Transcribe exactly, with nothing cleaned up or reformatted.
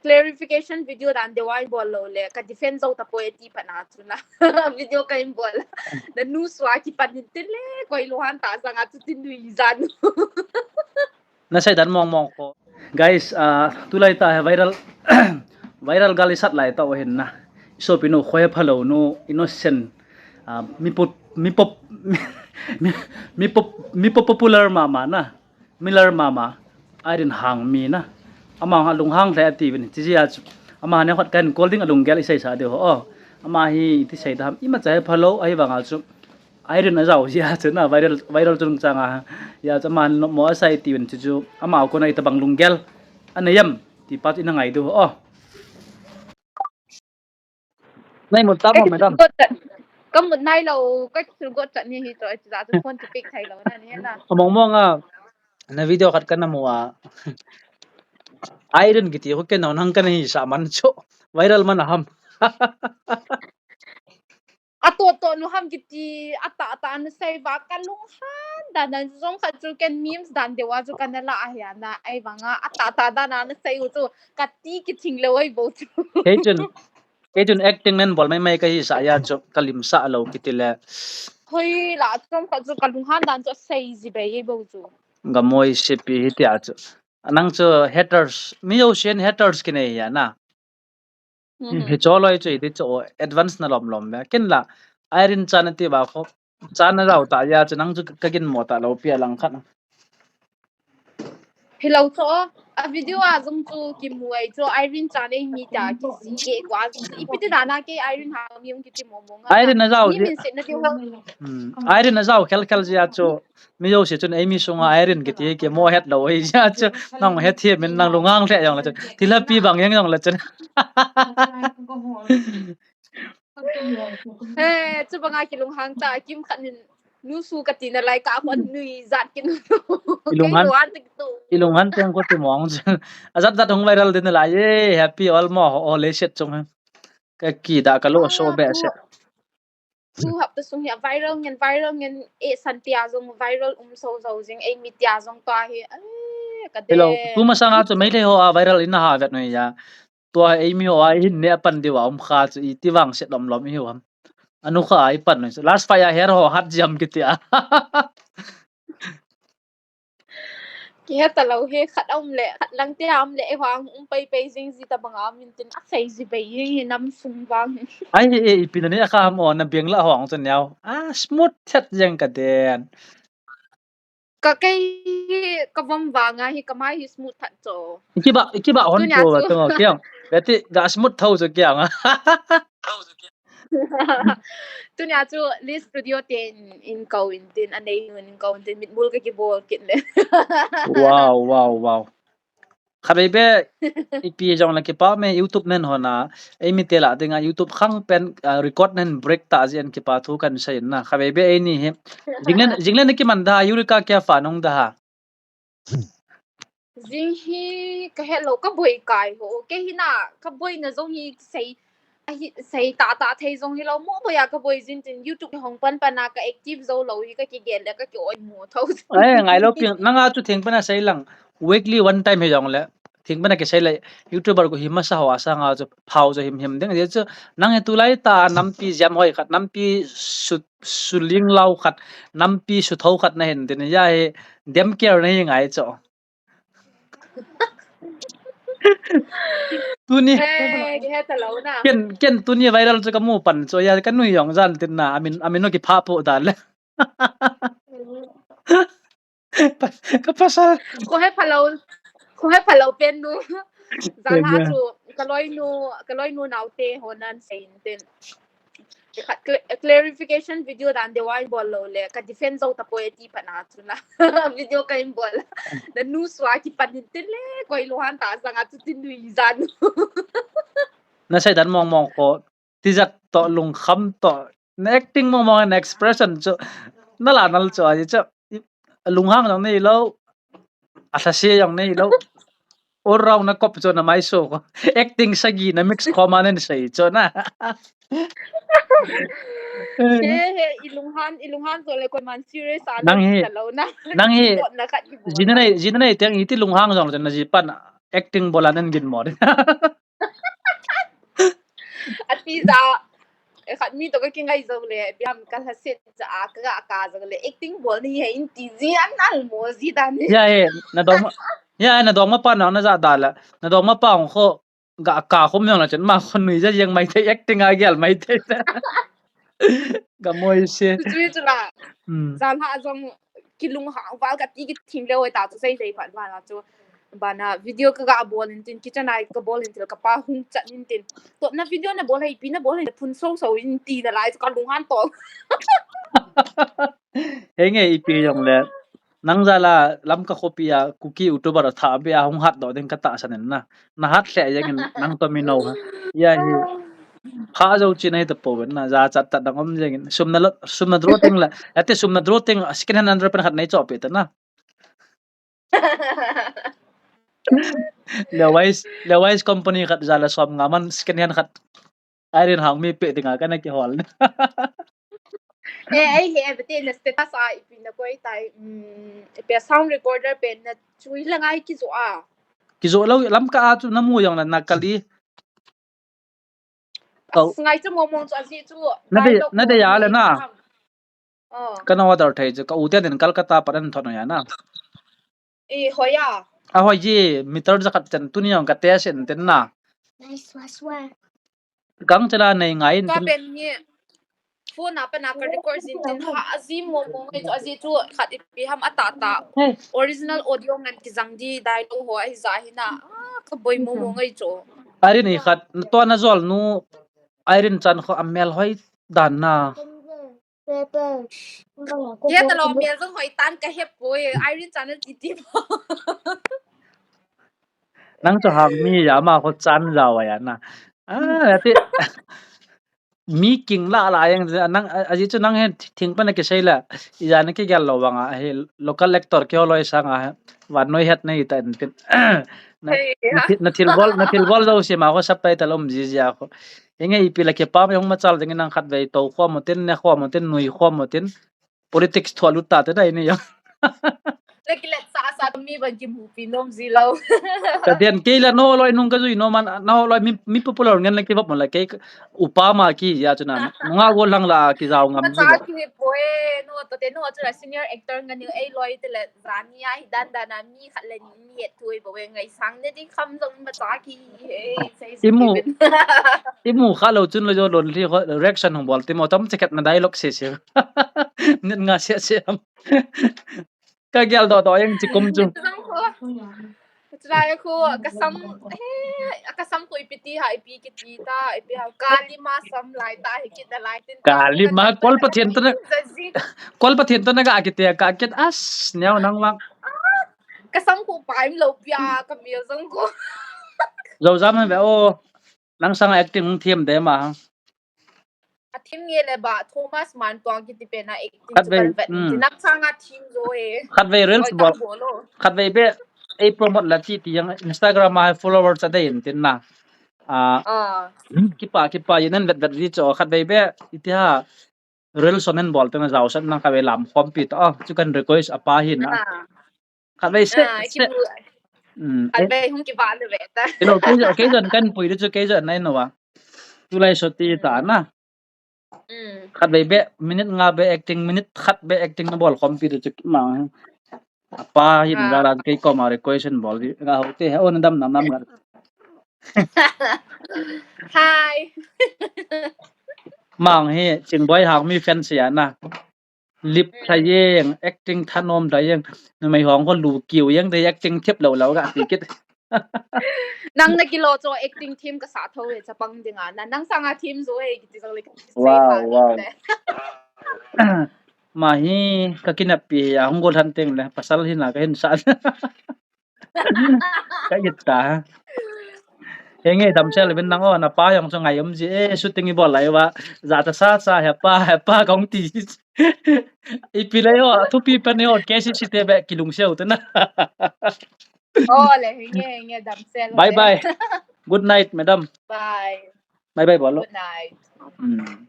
clarification video dan deuh a in bol lou le, ka defend jou tapoi ati pat na chu na. Video ka in bol. Na nu sua kipan in tin le, koi lunghan ta jang a chu tin nui jan. Na seidan mong mong ko. Guys, ah, tulai ta he viral, viral gal i sat lai ta o hin na. I sopi nu, khoi phalou nu, innocent. Ah, mi pop, mi pop, mi, mi pop, mi pop popular mama na. Miller mama, Irene Hangmi na. Ama ha lunghang le ati vin. Chi jia chu. Ama ne hot kan call ding a lunggel i seisa diu ho. Ama hi ti sei da ham. Imacha he phalou, ahivang a chu. Irene a jao jia chu na viral, viral chung chang a. Ya chu ama no mo a sai ti vin chu chu. Ama ko na itabang lunggel. Ana yam ti pa chu ina ngai diu ho. Nai mun tam, madam. Ka mut nai lou, ka thil got chat ni hi to, ati ja chu phone ti pick thei lou na ni na. Among mong a, na video khat ka na mu a. Irene kiti ko ken nau nang ka na hi sa man chu. Viral man a ham. A to to nu ham kiti, a ta ta nu sei va ka lunghan dan dan jong khat chu ken memes dan deuh a chu ka na la a hia na, ahivang a, a ta ta dan a na sei u chu, ka ti kithing lou ai bo chu. Kei chun, kei chun acting nen bol mai mai ka hi sa ya chu, ka lim sa lou kiti le. Hoi la, chom khat chu ka lunghan dan chu sei ji bei ai bo chu. Gamoi sipi hi tia chu. Nang chu haters, mi jousen haters kinei hia na. Hi cho loi chu iti chu advance na lom lom ve. Ken la, Irene chan ati va kho. Chan na jao ta ya chu nang chu ka gin mo ta lou pi a lang khat. Hi lou chu, a video a jong chu kimu ai chu Irene chan ei mi ta ki si ke kwa. Ipi ti dan a ke Irene Hangmi ong kiti mo mo nga. Irene na jao ji. Hmm. Irene na jao khel khel jia chu. Mi jouse chun ei mi sunga Irene kiti kimo het lou ei jia chu. Nang het hi min nang lunghang le jong le chu. Thil happy bang jeng jong le chu. Eh, chu banga kilunghang ta, kim khat nin nusu ka tina lai ka kon nui jat kin. Ilunghan, ilunghan teng ko ti mong chu. Ajat jat hung viral din lai ye, happy all mo ho le set chung. Ka ki da ka lo so be se. Tu hap ta sung hi viral ngen, viral ngen, e san tia jong viral um so so jing, e mi tia jong ta hi. Eh, ka de. Hello, tu masanga chu Meitei ho a viral in a ha vet noi ya. Tua ei mi ho a hin ne pan diu a um kha chu iti vang set lom lom i hiu ham. Anu kha i pan chu. Last fight a her ho hat jam kiti a. Ki het ta lou he khat um le, khat lang te um le, e vang um pai pai jing ji ta banga min tin a sei ji bai hi nam sung vang. Ai, e, e, ipi na ne a kha ham o na biang la hong chu neo. A smooth that jeng ka den. Ka kei ka vom vanga hi ka mai hi smooth that cho. Kiba, kiba hon cho ba to kiang. Beti ga smooth thau cho kiang. Tunia chu Lee Studio ten in kau in tin, a nei nun in kau in tin, mitmul ka kibol kit le. Wow, wow, wow. Khatvei be, ipi jong le kipa me YouTube nen hona, ei mi te la dinga YouTube khang pen, ah, record nen break ta jin kipa thu kan sei na. Khatvei be ei ni hi. Jinglen, jinglen ki man da, Eureka kia fa nong da ha. Jing hi ka het lou ka boi kai ho. Kei hi na ka boi na jong hi sei, a hi sei ta ta thei jong hi lou mo boi a ka boi jin tin YouTube hong pan pan a ka active jou lou hi ka ki gel le ka ki oi mo tho. Ai, ngai lou pi, nang a chu thing pan a sei lang weekly one time hi jong le. Thing pan a ki sei le YouTuber ko hi masa ho a sanga chu phau chu him him ding. Chu nang hi tulai ta nampi jam hoi khat, nampi su, su ling lau khat, nampi su thou khat na hin tin ya hi dem care na hi ngai chu. Tuni. Eh, ki het ta lou na. Ken, ken tuni viral chu ka mu pan chu ya ka nui jong jan tin na, amin, amin no ki pha po dan le. Ka pasal. Ko he phalou, ko he phalou pen nu. Jan ha chu ka loi nu, ka loi nu nau te ho nan sei in tin. Khat cl-, clarification video dan deuh a in bol lou le, ka defend jou tapoi ati pat na chu na. Video ka in bol. Na nu sua kipan in tin le, koi lunghan ta jang a chu tin nui jan. Na sei dan mong mong ko, tijat to lungkham to, na acting mong mong na expression chu, na la nal chu a chu, lunghang jong nei lou, a thase jong nei lou. All round na kop chu na mai so ko. Acting sagi na mix khom a nen sei chu na. He, he, i lunghan, i lunghan to le koiman serious a nang hi, ta lou na. Nang hi, na khat ki bol. Jina nei, jina nei teng iti lunghang jong chu na ji pan acting bol a nen gin mo. Pizza. Eh, khat mi to ka kingai zo le, biam ka la set cha a, ka ga ka zo le, acting bol ni he in ti ji an al mo ji dan ni. Ya, eh, na dong ma, ya, na dong ma pa na na ja da la, na dong ma pa hong kho, ga ka kho mi hong la chen ma kho nui ja jeng mai thei, acting a gel mai thei. Ga moi se. Chu chu la. Hmm. Jan ha jong kilung ha val ka ti ki thing le oi ta chu sei sei phat val chu. Bana video ka ga bol in tin, kitchen ai ka bol in tin, ka pa hung chat in tin. To na video na bol hai pi na bol hai phun so so in ti na lai ka lung han to. Henge ipi jong le. Nang jala Lamka khopi a Kuki YouTuber tha be a hung hat do ding ka tahsan in na. Na hat lheh jeng in nang to mi no ha. Ya hi. Kha jo chin ai ta po na ja chat ta dang om jeng in. Sum na lo, sum na draw ting la. Ate sum na draw ting second hand underpant khat nei cho pe ta na. Levi's, Levi's company khat jala som nga man second hand khat. Irene Hangmi pe dinga kana kihol. Eh, ai he, bete na status a ipi na koi tai, mm, pe sound recorder pe na chui la ngai kijo a. Kijo lo Lamka a chu na mu jong la na kali. Kau. As ngai chu mo mo chu a ji chu. Na de, na de ya le na. Oh. Kana order thei chu ka u te din Kolkata pat an thot no ya na. Eh, hoi a. A hoi ji, meter ja khat chen tuni jong ka te sen ten na. Nice, swa, swa. Kang chala nei ngai in. Ka pen ni phone a pen a ka record jin tin ha, a ji mo mo ngai chu, a ji chu khat ipi ham a ta ta. Hey. Original audio ngan kijang di dai lo ho ai ja hi na. Ah, ka boi mo mo ngai chu. Irene i khat, to na jol nu, Irene chan kho a mel hoi dan na. Hia ta lo mel jong hoi tan ka he poi, Irene chan ti ti po. Nang chu Hangmi ya ma kho chan jao ya na. Ah, ati. Mi king la la yang nang, a, a ji chu nang he thing pa na kisei la. Ija na kigel lo vang a, he local actor kihol loi sang a, he. Vannoi het nei ta in tin. Na, hey, na, yeah, thi-, na thilbol, na thilbol jo se ma kho subtitle um ji ji a kho. Henge ipi la kipah me hung machal ding nang khatvei to khom mo tin, ne khom mo tin, nui khom mo tin. Politics thua lut ta te dai ni jong. Le kilet sa sa mi ban kimupi nom ji lo. Ka den kei la no loi nung ka jui no man, no loi mi, mi popular ngen le kivop mo la kei upa ma ki ya chu na. Nga go lang la kijao ngam ji lo. Macha ki poi, no to te no chu la senior actor ngan ni ei loi te le jani a hi dan dan a mi khat le ni mi et thui bo we ngai sang ne ding kham jong macha ki he, sei sei. Imu. Imu kha lo chun lo jo lon li ho reaction hung bol ti mo tam che khat na dialogue se se. Net nga se se am. Ka gel do do yang chi kum chu. Chulai khu, ka sam, he, ka sam khu ipi ti ha, ipi kiti ta, ipi ha, Kali ma sam lai ta, hi kit da lai tin ta. Kali ma, Kol Pathen to na, Kol Pathen to na ga kiti, ka kit as, neo nang wang. Ka sam khu paim lo pia, ka mil jong khu. Lo jam he be o, nang sang acting hung thiem de ma. A thim nge le ba Thomas Mantuang kiti pen a acting chu kan vet in, hmm, tin nang sang a thim jo e. Khatvei reels bol. Khatvei be ei promote la ti ti yang Instagram a followers a dei in tin na. Ah. Ah. Kipa, kipa yin an vet vet ri cho khatvei be iti ha reels on en bol te na jao sat nang khatvei lam khom pi to. Ah, chu kan request a pa hin na. Ah. Khatvei se, ah, se. Kimu. Hmm, eh. Khatvei hung kiba le ve ta. Kei lo, kei jo, kei jon kan pui de chu kei jon nai no wa. Tulai so ti ta na. Hmm. Khatvei be, minute nga be acting, minute khat be acting na bol khom pi de chu ma. A pa hin, ah, jala kei koma request bol di. Nga ho te, o na dam nam nam nga. Hi. Mang hi, Chingboi Hangmi fan sia na. Lip, mm, tha jeng, acting thanom tha jeng. Numei hong ko lu kiu jeng te acting thep lo lo ga ti kit. Nang na kilo cho acting thim ka sa tho e chapang dinga. Na nang sanga thim jo e kiti jong le. Wow, wow. Ma hi ka kinep pi a hung gol han teng le pasal hi na ka hin sa. Ka it ta. Henge damsel vin nang o, na pa jong chu ngai um ji e, shooting i bol lai uva. Ja ta sa sa he pa, he pa kong ti. Ipi le o, thupi pen o, K C C te be kilung sel te na. O le, henge, henge damsel. Bye bye. Good night, madam. Bye. Bye bye bol o. Good night. Hmm.